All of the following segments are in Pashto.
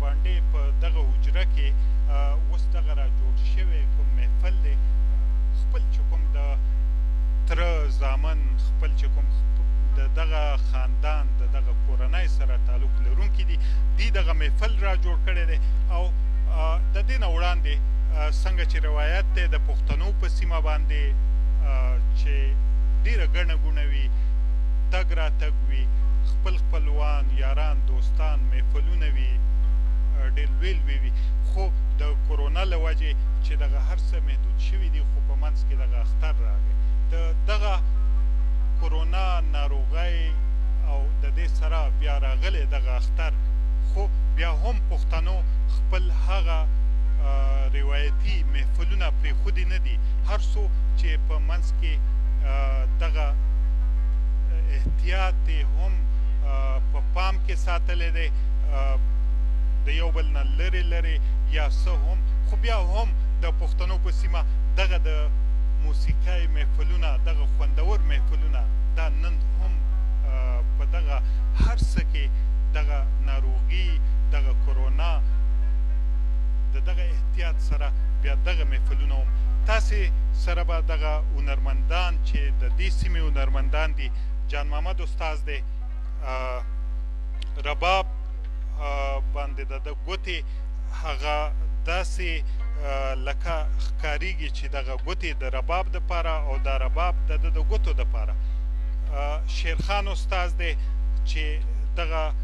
بانډې په دغه حجره کې اوس دغه را جوړ شوی کوم محفل دی، خپل چې کوم د تره زامن، خپل چې کوم د دغه خاندان د دغه کورنۍ سره تعلق لرونکي دي، دی دغه محفل را جوړ کړی دی. او د دې نه وړاندې څنګه چې روایت دی د پښتنو په سیمه باندې چې ډیره ګڼه ګوڼه وي، تګ راتګ وي، خپل خپلوان، یاران، دوستان، محفلونه وي، ډېر لوی لوی وي، خو د کورونا له وجې چې دغه هر څه محدود شوي دي، خو په منځ کې دغه اختر راغی. د دغه کورونا ناروغۍ او د دې سره بیا راغلی دغه اختر، خو بیا هم پښتنو خپل هغه روایتي محفلونه پرېښودي نه دي. هر څو چې په منځ کې دغه احتیاط هم په پام کې ساتلی دی، د یو بل نه لرې لرې یا څه هم، خو بیا هم د پښتنو په سیمه دغه د موسیقۍ محفلونه، دغه خوندور محفلونه دا نن هم په دغه هر څه کې دغه ناروغي، دغه کرونا، د دغه احتیاط سره بیا دغه محفلونه هم تاسې سره به دغه هنرمندان چې د دې سیمې هنرمندان دي، جان محمد استاد دی، رباب باندې د ده ګوتې هغه داسې لکه ښکاریږي چې دغه ګوتې د رباب دپاره او دا رباب د ده د ګوتو دپاره. شیرخان استاد دی چې دغه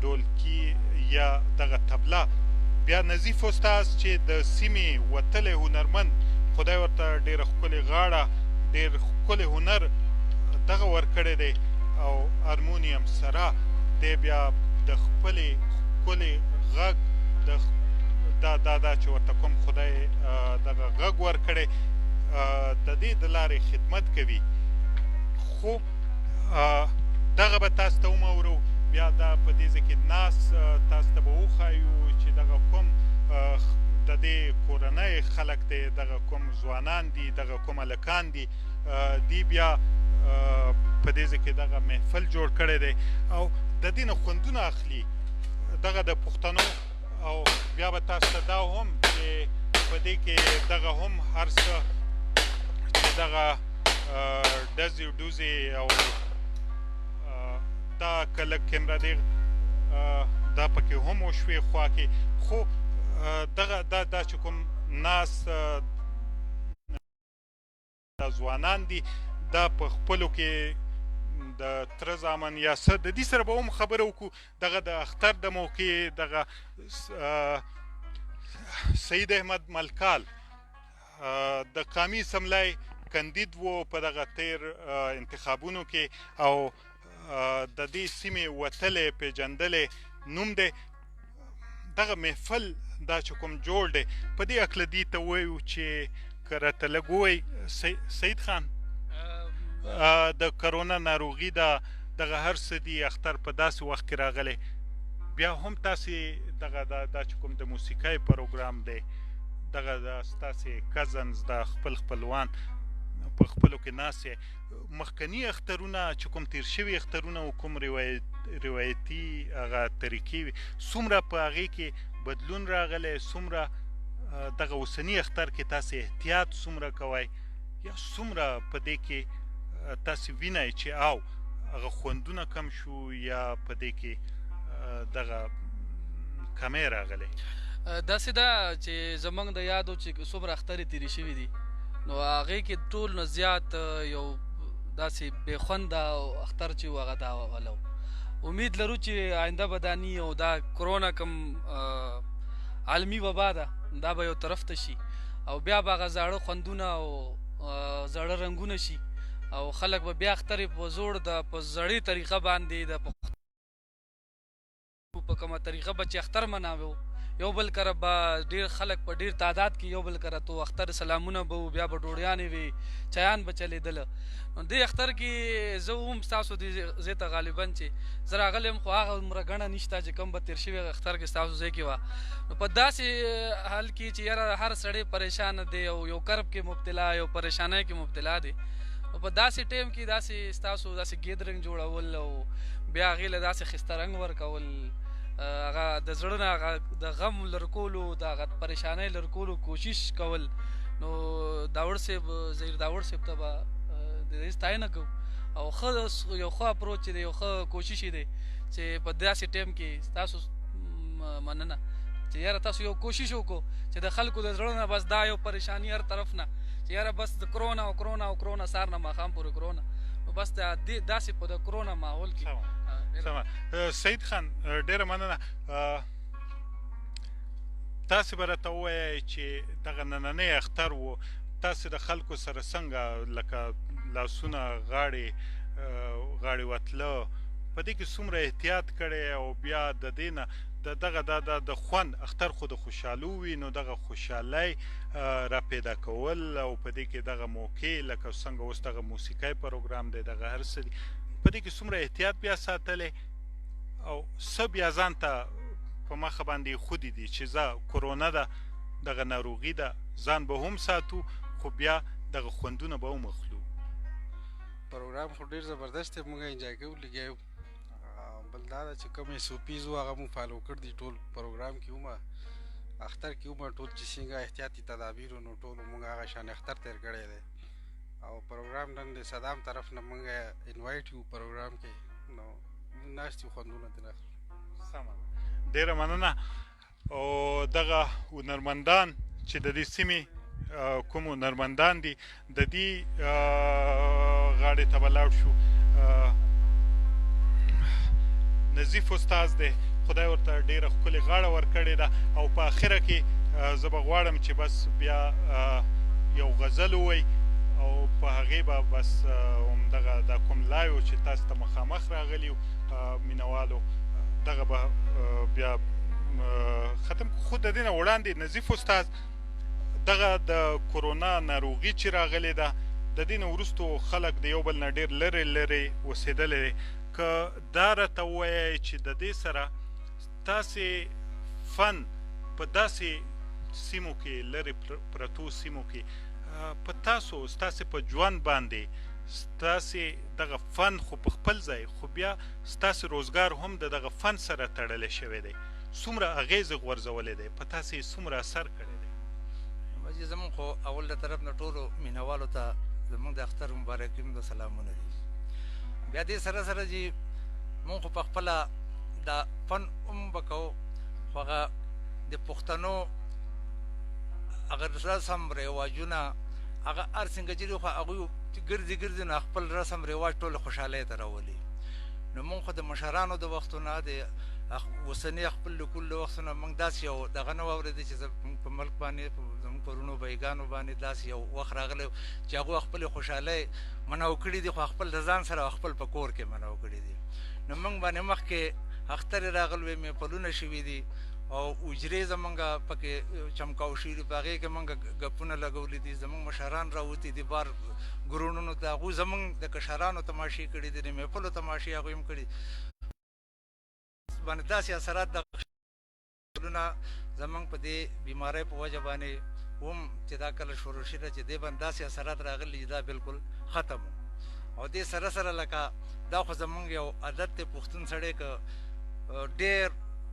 ډولکی یا دغه تبله. بیا نظیف استاد چې د سیمې وتلی هنرمند، خدای ورته ډېره ښکلې غاړه، ډېر ښکلی هنر دغه ورکړی دی او هارمونیم سره دی بیا د خپلې ښکلې غږ د دا دا دا چې ورته کوم خدای دغه غږ ورکړی د دې د لارې خدمت کوي. خو دغه به تاسو ته ومورو، بیا دا په دې ځای کې ناست تاسو ته به وښایو چې دغه کوم د دې کورنۍ خلک دی، دغه کوم ځوانان دي، دغه کوم هلکان دي، دی بیا په دې ځای کې دغه محفل جوړ کړی دی او د دې نه خوندونه اخلي دغه د پښتنو. او بیا به تاسو ته دا هم چې په دې کې دغه هم هر څه چې دغه ډزې ډوزې او دا کله کیمره دی دا پکې هم وشوې خوا کې، خو دغه دا دا چې کوم ناس دا ځوانان دي دا په خپلو کې د تره زامن یا څه د دې سره به هم خبره وکړو. دغه د اختر د موقع دغه سعید احمد ملکال د قامي اسمبلۍ کاندید وو په دغه تیر انتخابونو کې او د دې سیمې وتلی پیژندلی نوم دی. دغه محفل دا چې کوم جوړ دی په دې هکله دي ته وایو چې که راته لږ ووایي سعید خان، د کرونا ناروغي ده، دغه هر څه دي، اختر په داسې وخت کې راغلی، بیا هم تاسې دغه دا چې کوم د موسیقۍ پروګرام دی، دغه د ستاسې کزنز د خپل خپلوان په خپلو کې ناست یئ، مخکني اخترونه چې کوم تیر شوي اخترونه او کوم روایتي هغه طریقې وي، څومره په هغې کې بدلون راغلی، څومره دغه اوسني اختر کې تاسې احتیاط څومره کوئ، یا څومره په دې کې تاسې وینئ چې او هغه خوندونه کم شو یا په دې کې دغه کمی راغلی؟ داسې ده چې زمونږ د یادو چې څومره اخترې تېرې شوي دي، نو هغې کې ټول نه زیات یو داسې بې خونده اختر چې و هغه دا والا و. امید لرو چې آینده به دا نی او دا کرونا کوم عالمي وبا ده دا به یو طرف ته شي او بیا به هغه زاړه خوندونه او زاړه رنګونه شي او خلک به بیا اخترې په زوړ د په زړې طریقه باندې د په کومه طریقه به چې اختر مناوو، یو بل کره به ډیر خلک په ډیر تعداد کې یو بل کره تو اختر سلامونه به وو، بیا به ډوډیانې وي، چایان به چلیدل. نو دې اختر کې زه وم ستاسو دې ځای ته غالبا چې زه راغلی یم، خو هغه عمره ګڼه نشته چې کوم به تېر شوی اختر کې ستاسو ځای کې وه. نو په داسې حال کې چې یاره هر سړی پریشان دی او یو کرب کې مبتلا، یو پریشانۍ کې مبتلا دی، نو په داسې ټایم کې داسې ستاسو داسې ګیدرنګ جوړول او بیا هغې له داسې ښایسته رنګ ورکول، هغه د زړه نه هغه د غم لرې کولو، د هغه پریشانۍ لرې کولو کوشش کول. نو داوړ صاحب، ظهیر داوړ صاحب ته به د دې ستاینه کوو، او ښه یو ښه اپروچ دی، یو ښه کوشش دی چې په داسې ټایم کې تاسو مننه چې یاره تاسو یو کوشش وکړو چې د خلکو د زړه نه بس دا یو پریشانی هر طرف نه چې یاره بس د کرونا او کرونا او کرونا، سار نه ماښام پورې کرونا، نو بس د داسې په د کرونا ماحول کې. سمه، سعید خان، ډیره مننه. تاسو به راته ووایئ چې دغه نننی اختر و، تاسو د خلکو سره څنګه لکه لاسونه غاړې غاړې وتله، په دې کې څومره احتیاط کړی، او بیا د دې نه د دغه د د خوند اختر خو د خوشحالو وي، نو دغه خوشحالۍ را پیدا کول او په دې کې دغه موقع لکه څنګه اوس دغه موسیقۍ پروګرام دی، دغه هر څه دي، په دې کې څومره احتیاط بیا ساتلی او څه بیا ځان ته په مخه باندې خودي دي چې زه کرونا ده، دغه ناروغي ده، ځان به هم ساتو خو بیا دغه خوندونه به هم اخلو؟ پروګرام خو ډیر زبردست دی، موږ انجوای کوو لګیا یو. بل دا ده چې کوم ایس او پیز وو هغه مو فالو کړ دي، ټول پروګرام کې ومه، اختر کې ومه، ټول چې څنګه احتیاطي تدابیر، نو ټول موږ هغه شان اختر تیر کړی دی. او پروګرام نن د صدام طرف نه موږ invite یو پروګرام کې، نو موږ ناست یو، خوندونه ترې اخلو. سمه ده، ډیره مننه. او دغه هنرمندان چې د دې سیمې کوم هنرمندان دي، د دې غاړې ته به لاړ شو. نظیف استاد دی، خدای ورته ډیره ښکلې غاړه ورکړې ده، او په اخره کې زه به غواړم چې بس بیا یو غزل ووایي او په هغې به بس همدغه دا کوم live چې تاسو ته مخامخ راغلي مینوالو، دغه به بیا ختم. خو د دې نه وړاندې نظیف استاد، دغه د کرونا ناروغي چې راغلې ده، د دې نه وروسته خلک د یو بل نه ډېر لرې لرې اوسېدلی، که دا راته ووایئ چې د دې سره تاسې فن په داسې سیمو کې، لرې پرتو سیمو کې، په تاسو ستاسې په ژوند باندې، ستاسې دغه فن خو په خپل ځای، خو بیا ستاسې روزګار هم د دغه فن سره تړلی شوی دی، څومره اغېزې غورځولی دی، په تاسې یې څومره اثر کړی دی؟ بس زمونږ خو اول له طرف نه ټولو مینوالو ته زمونږ د اختر مبارکي هم د سلامونه دي. بیا دې سره سره چې مونږ خو په خپله دا فن هم به کوو، خو هغه د پښتنو هغه رسم رواجونه هغه هر څنګه چې خو هغوی ګرځي ګرځي، نو خپل رسم رواج ټول خوشحالۍ ته راولي. نو مونږ خو د مشرانو د وختونه، د اوسني خپل لیکلو له وختونه موږ داسې یو دغه نه واورېده چې زموږ په ملک باندې، زموږ په وروڼو بایګانو باندې داسې یو وخت راغلی چې هغوی خپلې خوشحالۍ مناو کړي دي، خو خپل د ځان سره خپل په کور کې مناو کړي دي. نو موږ باندې مخکې اخترې راغلوې، محفلونه شوي دي او حجرې زمونږ پکې چمکاو شوي دي، په هغې کې موږ ګپونه لګولي دي، زمونږ مشران راوتي دي بار ګرونونو ته، هغوی زمونږ د کشرانو تماشې کړي دي، د محفلو تماشې هغوی هم کړي. باندې داسې اثرات د زمونږ په دې بیمارۍ په وجه باندې هم چې دا کله شروع شي چې دې باندې داسې اثرات راغلي چې دا بالکل ختم. او دې سره سره لکه دا خو زمونږ یو عادت دی، پښتون سړی که ډېر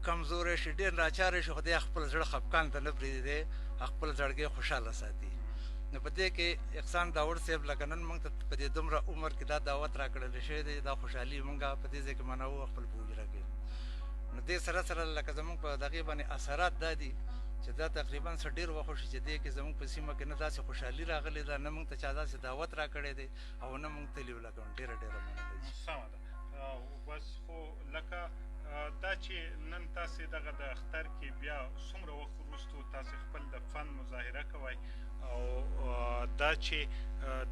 کمزوری شي، ډېر ناچاره شي، خو دی خپل زړه خفقان ته نه پرېږدي، دی خپل زړګی خوشحاله ساتي. نو په دې کې احسان داوړ صاحب لکه نن موږ ته په دې دومره عمر کې دا دعوت راکړل شوی دی، دا خوشحالي موږ په دې ځای کې مناوو خپل په حجره کې. نو دې سره سره لکه زموږ په دغې باندې اثرات دا دي چې دا تقریبا څه ډېر وخت وشو چې دې کې زموږ په سیمه کې نه داسې خوشحالي راغلې ده، نه موږ ته چا داسې دعوت راکړی دی او نه موږ تلي یو. لکه ډېره ډېره مننه. سمه ده. بس خو لکه دا چې نن تاسې دغه د اختر کې بیا څومره وخت وروسته تاسې خپل د فن مظاهره کوئ، او دا چې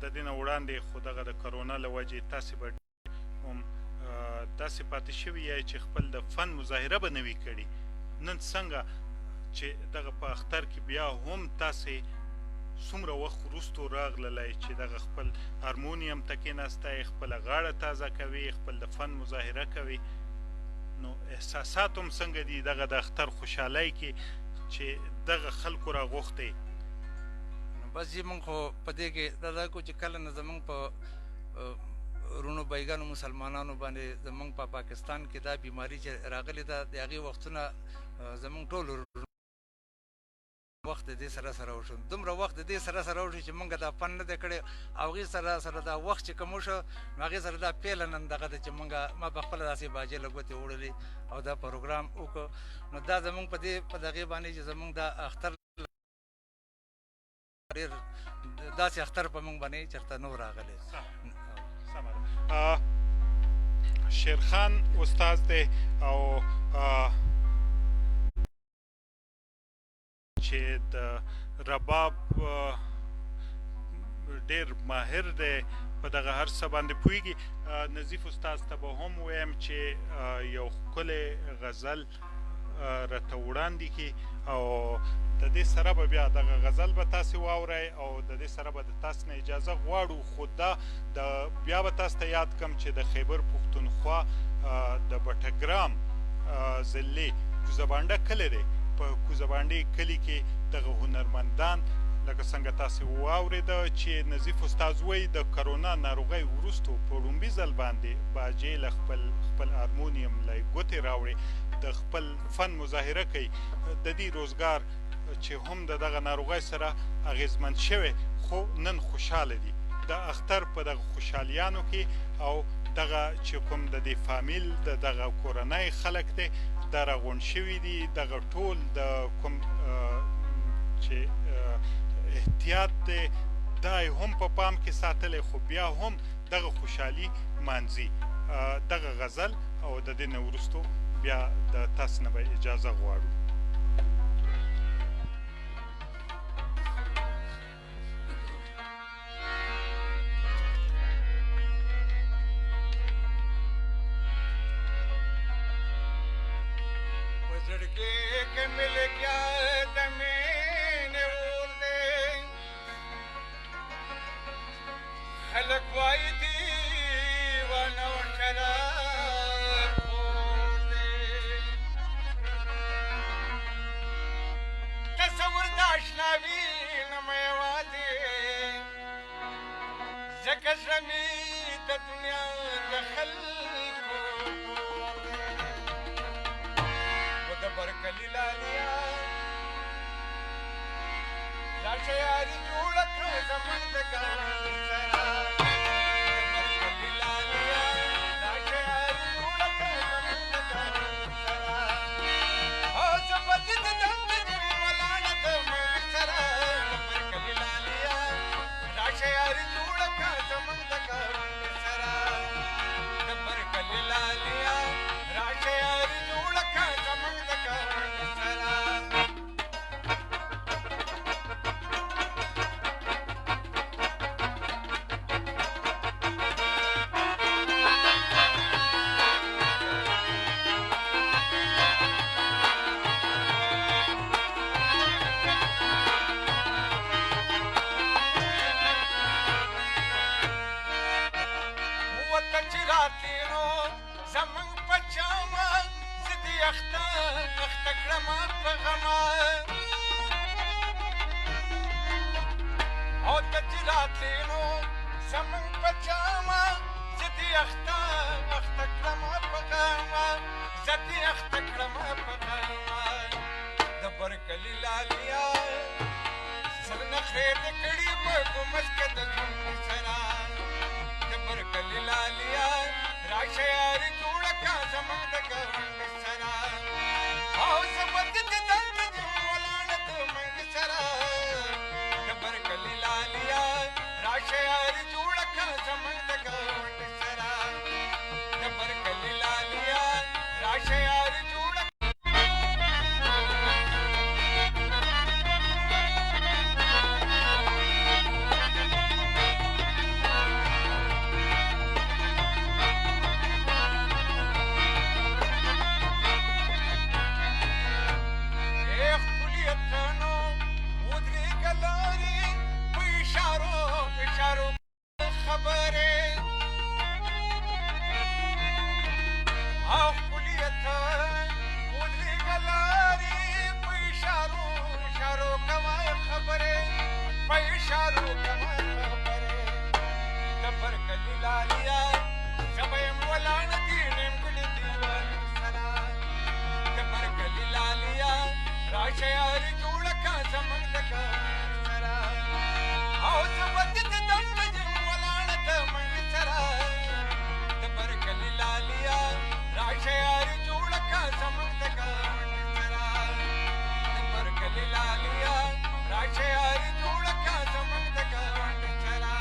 د دې نه وړاندې خو دغه د کرونا له وجې تاسې به هم داسې پاتې شوي یئ چې خپل د فن مظاهره به نه وي کړي، نن څنګه چې دغه په اختر کې بیا هم تاسې څومره وخت وروسته راغللی چې دغه خپل هارمونیم ته کېناستی، خپله غاړه تازه کوي، خپل د فن مظاهره کوي، نو احساسات هم څنګه دي دغه د اختر خوشحالۍ کې چې دغه خلکو راغوښتی؟ نو بس جی، موږ خو په دې کې دا دا کو چې کله نه زمونږ په وروڼو بایګانو مسلمانانو باندې زمونږ په پاکستان کې دا بیماری چې راغلې ده، د هغې وختونه زمونږ ټول وخت د دې سره سره وشو، دومره وخت د دې سره سره وشو چې مونږ دا فن نه دی کړی. او هغې سره سره دا وخت چې کوم وشو، نو هغې سره دا پیله نن دغه ده چې مونږ ما په خپله داسې باجې له ګوتې وړلې او دا پروګرام وکړو. نو دا زمونږ په دې په دغې باندې چې زمونږ دا اختر ډېر داسې اختر په مونږ باندې چېرته نه و راغلی. سمه ده. شیرخان استاد دی او چې د رباب ډیر ماهر دی، په دغه هر څه باندې پوهېږي. نظیف استاد ته به هم ووایم چې یو ښکلی غزل راته وړاندې کړي، او د دې سره به بیا دغه غزل به تاسې واورئ، او د دې سره به د تاسې نه اجازه غواړو. خو دا د بیا به تاسو ته یاد کم چې د خیبر پښتونخوا د بټګرام ضلع کوزه بانډه کلی دی. په کوزه بانډې کلي کې دغه هنرمندان لکه څنګه تاسې واورېده چې نظیف استاد وایي د کرونا ناروغۍ وروسته په ړومبي ځل باندې باجې له خپل خپل هارمونیم له ګوتې راوړې، د خپل فن مظاهره کوي. د دې روزګار چې هم د دغه ناروغۍ سره اغیزمن شوی، خو نن خوشحاله دي د اختر په دغه خوشحالیانو کې. او دغه چې کوم د دې فامیل د دغه کورنۍ خلک دی، دا راغونډ شوي دي. دغه ټول د کوم چې احتیاط دی، دا یې هم په پام کې ساتلی، خو بیا هم دغه خوشحالي مانځي. دغه غزل او د دې نه وروسته بیا د تاسو نه به اجازه غواړو. په زړګي کې مې لګیا د مینې اور دی، خلک وایي دیوانه او شراب خور دی. تصور د اشناوي نه مې یوازې، ځکه زړه مې د دنیا د خلکو کور دی. و د برکلي لالیا راشه یاري جوړه کړه زموږ د ګاونډ سره. د برکلي لالیا راشه یاري جوړه کړه زموږ د ګاونډ سره. او زه په ضد دنده ځم ولاړه د موږ سره. د برکلي لالیا راشه یاري جوړه کړه زموږ د ګاونډ سره. د برکلي لالیا راشه یاري جوړه کړه زموږ د ګاونډ سره. وته چې راتلې نو زموږ په چامه، زه دې اخته اخته کړمه په غمه. او ته چې راتلې نو زموږ په چامه، زه دې اخته اخته کړمه په غمه، زه دې اخته کړمه په غمه. د برکلي لالیا سر نخرې دې کړي په ګمس کې د ژوند سره. د برکلي لالیا راشه یاري جوړه کا زموږ د ګاونډ سره. او زه به دې دلته ځم ولاړه د منګ سره. د برکلي لالیا راشه یاري جوړه کا زموږ د ګاونډ سره. د برکلي لالیا راشه یاري جوړه. راشه یاري جوړه کا زمونږ د ګاونډ سره. او زه به دې دیدن ته ځم ولاړه د منډي سره. د برکلي لالیا راشه یاري جوړه کا زمونږ د ګاونډ سره. د برکلي لالیا راشه یاري جوړه کا زمونږ د ګاونډ سره.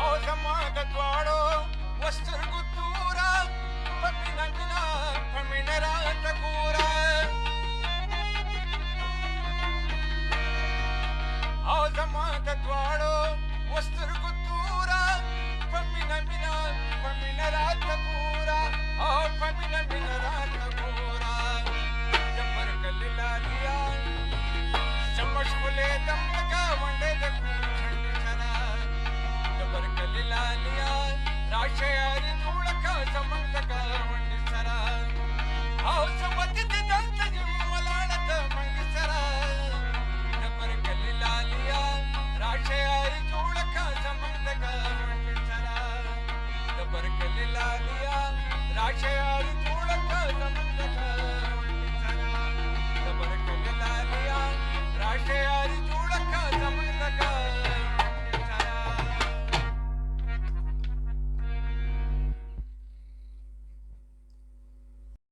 او زما د دواړو وسترګو توره په مینه مینه په مینه راته ګوره. او زما د دواړو وسترګو توره په مینه مینه په مینه راته ګوره. او په مینه مینه راته ګوره. د برکلي لالیا زه مشغولېدم د ګاونډۍ د کوچنډې سره. د برکلي لالیا راشه یاري جوړه کا زموږ د ګاونډي سره. او زه به دې دیدن ته ځم ولاړه د منګي سره. د برکلي لالیا راشه یاري جوړه کا زموږ د ګاونډي سره. د برکلي لالیا راشه یاري